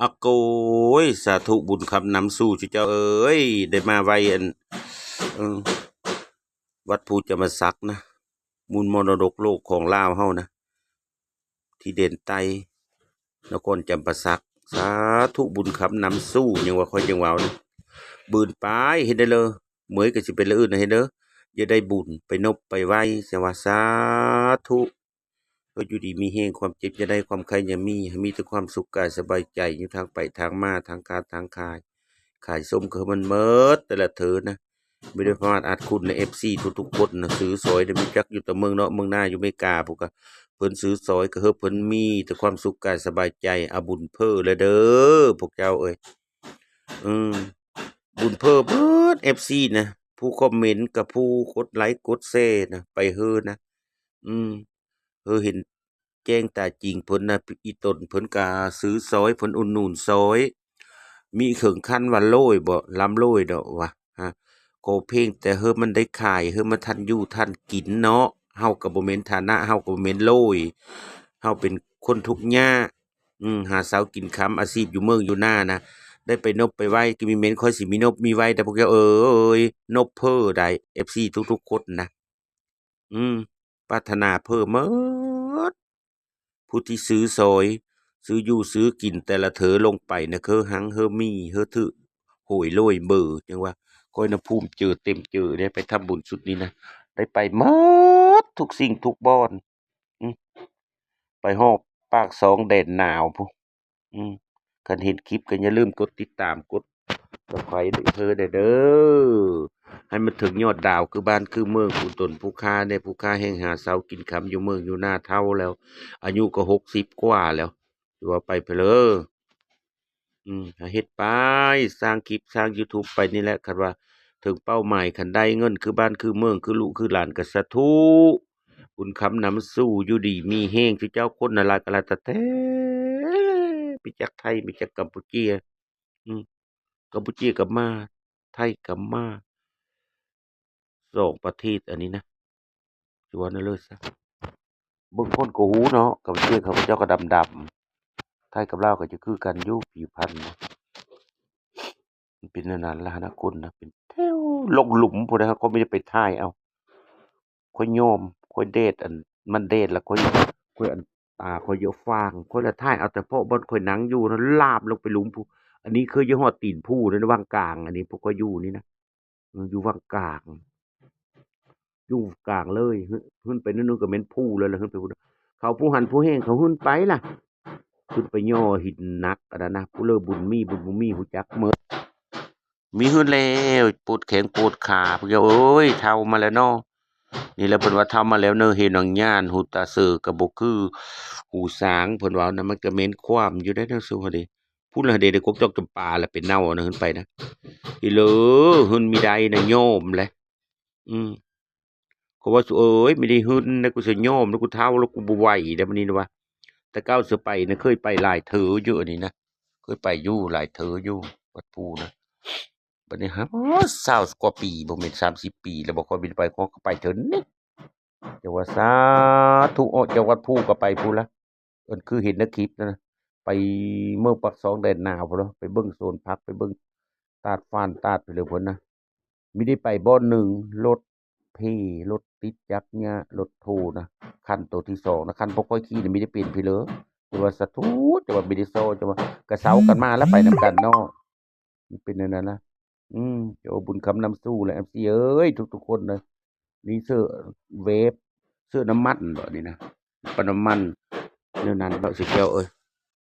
ອາໂກຍ ສາທຸບຸນຄຳນຳສູ່ເຈົ້າເອີຍ ໄດ້ມາໄຫວ້ອັນ ເອີ ວັດພູຈຳປາສັກນະ ມູນມໍລະດົກໂລກຂອງລາວເຮົານະ ທີ່ແດນໃຕ້ ນະຄອນຈຳປາສັກ ສາທຸບຸນຄຳນຳສູ່ ຍັງວ່າຂ້ອຍຍັງເວົ້ານະ ບືນໄປເຮັດໄດ້ເລີ ເໝີຍກໍຊິເປັນລະອື່ນນະເຮັດເດີ ຢ່າໄດ້ບຸນ ໄປນົບໄປໄຫວ້ ຈັ່ງວ່າສາທຸ. ເອີ ຢູ່ດີມີແຮງ ຄວາມເຈັບຢ່າໄດ້ ຄວາມໄຂ້ຢ່າມີ ໃຫ້ມີແຕ່ຄວາມສຸກກາຍສະບາຍໃຈ ຢູ່ທາງໄປທາງມາ ທາງຄ້າທາງຂາຍ ຂາຍສົ້ມກໍໃຫ້ມັນເໝິດແຕ່ລະເທີນນະ ບໍ່ໄດ້ປະມາດອາດຄຸນນະ ເອັຟຊີ ທຸກໆຄົນນະ ຊື້ຊ່ອຍໄດ້ ມີຈັກຢູ່ແຕ່ເມືອງນອກເມືອງນາ ຢູ່ເມກາພຸ້ນກະ ເພິ່ນຊື້ຊ່ອຍກໍໃຫ້ເພິ່ນມີແຕ່ຄວາມສຸກກາຍສະບາຍໃຈ ອາ ບຸນເພີ້ແລ້ວເດີ ພວກເຈົ້າເອີຍ ອືມ ບຸນເພີ້ເບີດ ເອັຟຊີ ນະ ຜູ້ຄອມເມັນກັບຜູ້ກົດໄລກົດແຊນະ ໄປເຮີນະ ອືມ ເຮີເຫັນແຈ້ງຕາຈິງເພິ່ນນະ ອີ່ຕົນເພິ່ນກະຊື້ຊ່ອຍ ເພິ່ນອຸດໜູນຊ່ອຍ ມີເຖິງຂັ້ນວ່າໂລຍບໍ່ ລ່ຳໂລຍດອກວ່າ ຮະ ຂໍພຽງແຕ່ເຮີມັນໄດ້ຂາຍ ເຮີມັນທັນຢູ່ທັນກິນເນາະ ເຮົາກໍບໍ່ແມ່ນ ຖານະເຮົາກໍບໍ່ແມ່ນໂລຍ ເຮົາເປັນຄົນທຸກຍາກ ອືມ ຫາເຊົ້າກິນຄ່ຳ ອາຊີບຢູ່ເມືອງຢູ່ນານະ ໄດ້ໄປນົບໄປໄຫວ້ ກໍມີແມ່ນຂ້ອຍຊິມີນົບມີໄຫວ້ ແຕ່ພວກເຈົ້າເອີຍ ນົບເພີ້ໄດ້ ເອັຟຊີ ທຸກໆຄົນນະ ອືມ ປາດຖະໜາເພີ້ເໝິດ ຜູ້ທີ່ຊື້ຊ່ອຍ ຊື້ຢູ່ຊື້ກິນ ແຕ່ລະເທີລົງໄປນະ ເຄີຫັງເຮີມີ ເຮີຖືກຫວຍໂລຍເບີ ຈັ່ງວ່າ ຂ້ອຍນະພູມເຈີເຕັມເຈີເດ້ ໄປທຳບຸນຊຸດນີ້ນະ ໄດ້ໄປເໝິດທຸກສິ່ງທຸກບ່ອນ ອືມ ໄປຮອດປາກຊ່ອງແດນໜາວພຸ້ນ ອືມ ຄັນເຫັນຄລິບກໍຢ່າລືມກົດຕິດຕາມ ກົດ Subscribe ໃຫ້ເພິ່ນແດ່ເດີ ໃຫ້ມັນເຖິງຍອດດາວຄືບ້ານຄືເມືອງ ຜູ້ຕົນຜູ້ຂ້າແດ່ ຜູ້ຂ້າແຮ່ງຫາເຊົ້າກິນຄ່ຳຢູ່ເມືອງຢູ່ນາ ເຖົ້າແລ້ວ ອາຍຸກໍຫົກສິບກວ່າແລ້ວ ຊິວ່າໄປເພີ້ເລີ ອືມ ເຮັດໄປ ສ້າງຄລິບ ສ້າງ YouTube ໄປນີ້ແຫຼະ ຄັນວ່າເຖິງເປົ້າໝາຍ ຄັນໄດ້ເງິນຄືບ້ານຄືເມືອງ ຄືລູກຄືຫຼານກໍສາທຸ ບຸນຄຳນຳສູ່ ຢູ່ດີມີແຮງ ເຈົ້າຄົນນະຫຼາຍກໍຫຼາຍຕາແທ້ ໄປຈັກໄທ ໄປຈັກກຳປູເຈຍ ອືມ ກຳປູເຈຍກໍມາ ໄທກໍມາ ສອງປະເທດອັນນີ້ນະ ຊິວ່າແນວເລີຍຊະ ເບິ່ງຄົນກໍຮູ້ເນາະ ກຳປູເຈຍເຂົາເຈົ້າກໍດຳໆ ໄທກັບລາວກໍຈະຄືກັນຢູ່ຜິວພັນນະ ມັນເປັນແນວນັ້ນລະນະ ຄົນນະ ເປັນແຖວລົງຫຼຸມພຸ້ນນະ ເຂົາກໍມີແຕ່ໄປຖ່າຍເອົາ ຂ້ອຍຍອມ ຂ້ອຍແດດ ອັນ ມັນແດດລະຂ້ອຍ ຂ້ອຍ ອັນ ຕາຂ້ອຍຢາກຟາງ ຂ້ອຍລະຖ່າຍເອົາແຕ່ເພາະບ່ອນຂ້ອຍນັ່ງຢູ່ນະ ລາບລົງໄປຫຼຸມພຸ້ນ ອັນນີ້ຄືຢູ່ຮອດຕີນພູນະ ວັງກາງ ອັນນີ້ພວກຂ້ອຍຢູ່ນີ້ນະ ເອີ ຢູ່ວັງກາງ ຢູ່ກາງເລີຍ ຂຶ້ນໄປໜ້ອຍໜຶ່ງກໍແມ່ນພູແລ້ວລະ ຂຶ້ນໄປພຸ້ນ ເຂົາຜູ້ຫັນຜູ້ແຮງເຂົາຂຶ້ນໄປລະ ຂຶ້ນໄປຍໍຫີນໜັກອັນນັ້ນນະ ຜູ້ເລີບຸນມີບຸນບໍ່ມີຮູ້ຈັກໝົດ ມີເຮືອນແລ້ວ ປວດແຂ້ງປວດຂາ ພວກເຈົ້າເອີຍ ເຖົ້າມາແລ້ວເນາະ ນີ້ແຫຼະເພິ່ນວ່າເຖົ້າມາແລ້ວເນີ ເຫັນຫຍັງຍານ ຫູຕາເສີກໍບໍ່ຄືຫູຊ້າງ ເພິ່ນເວົ້ານະ ມັນກໍແມ່ນຄວາມຢູ່ເດ້ເນາະ ຊຸມເຮົາເດ້ ພຸ້ນລະເດ້ ໄດ້ກົກຈອກຈຳປາລະ ເປັນເນົ່ານະ ຂຶ້ນໄປນະ ອີເລີ ເຮືອນມີໄດ້ນະ ຍອມແຫຼະ ອືມ ເຂົາວ່າ ສູເອີຍ ມີໄດ້ເຮືອນນະ ກູຊິຍອມນະ ກູເຖົ້າແລ້ວ ກູບໍ່ໄຫວແລ້ວ ບາດນີ້ນະວ່າ ແຕ່ເກົ່າຊິໄປນະ ເຄີຍໄປຫຼາຍເທີຢູ່ ອັນນີ້ນະ ເຄີຍໄປຢູ່ຫຼາຍເທີຢູ່ ວັດພູນະ ບັດນີ້ຫາ ຊາວກວ່າປີ ບໍ່ແມ່ນສາມສິບປີແລ້ວບໍ່ຄ່ອຍໄດ້ໄປ ຂໍໄປເທື່ອນີ້ ຈັ່ງວ່າສາທຸ ອອກຈາກວັດພູກໍໄປພຸ້ນລະ ອັນຄືເຫັນໃນຄລິບນັ້ນນະ ໄປເມືອງປາກຊ່ອງແດນໜາວພຸ້ນລະ ໄປເບິ່ງສວນຜັກ ໄປເບິ່ງຕາດຟານຕາດໄປເລີຍພຸ້ນນະ ມີໄດ້ໄປບ່ອນໜຶ່ງ ລົດເພ ລົດຕິດຈັກຍາ ລົດໂທນະ ຄັນໂຕທີສອງນະ ຄັນພວກຂ້ອຍຂີ່ນະ ມີໄດ້ເປັນພີເລີ ແຕ່ວ່າສາທຸ ແຕ່ວ່າມີໄດ້ຊໍ ແຕ່ວ່າກະເຊົາກັນມາລະ ໄປນຳກັນເນາະ ມັນເປັນແນວນັ້ນລະ ອືມ ເຈົ້າບຸນຄຳນຳສູ່ແຫຼະ ເອັຟຊີ ເອີຍ ທຸກໆຄົນເດີ ນີ້ເສື້ອເວບ ເສື້ອນ້ຳມັນບໍ ນີ້ນະ ປັ້ນນ້ຳມັນ ແນວນັ້ນເນາະ ຊິແກ້ວເອີຍ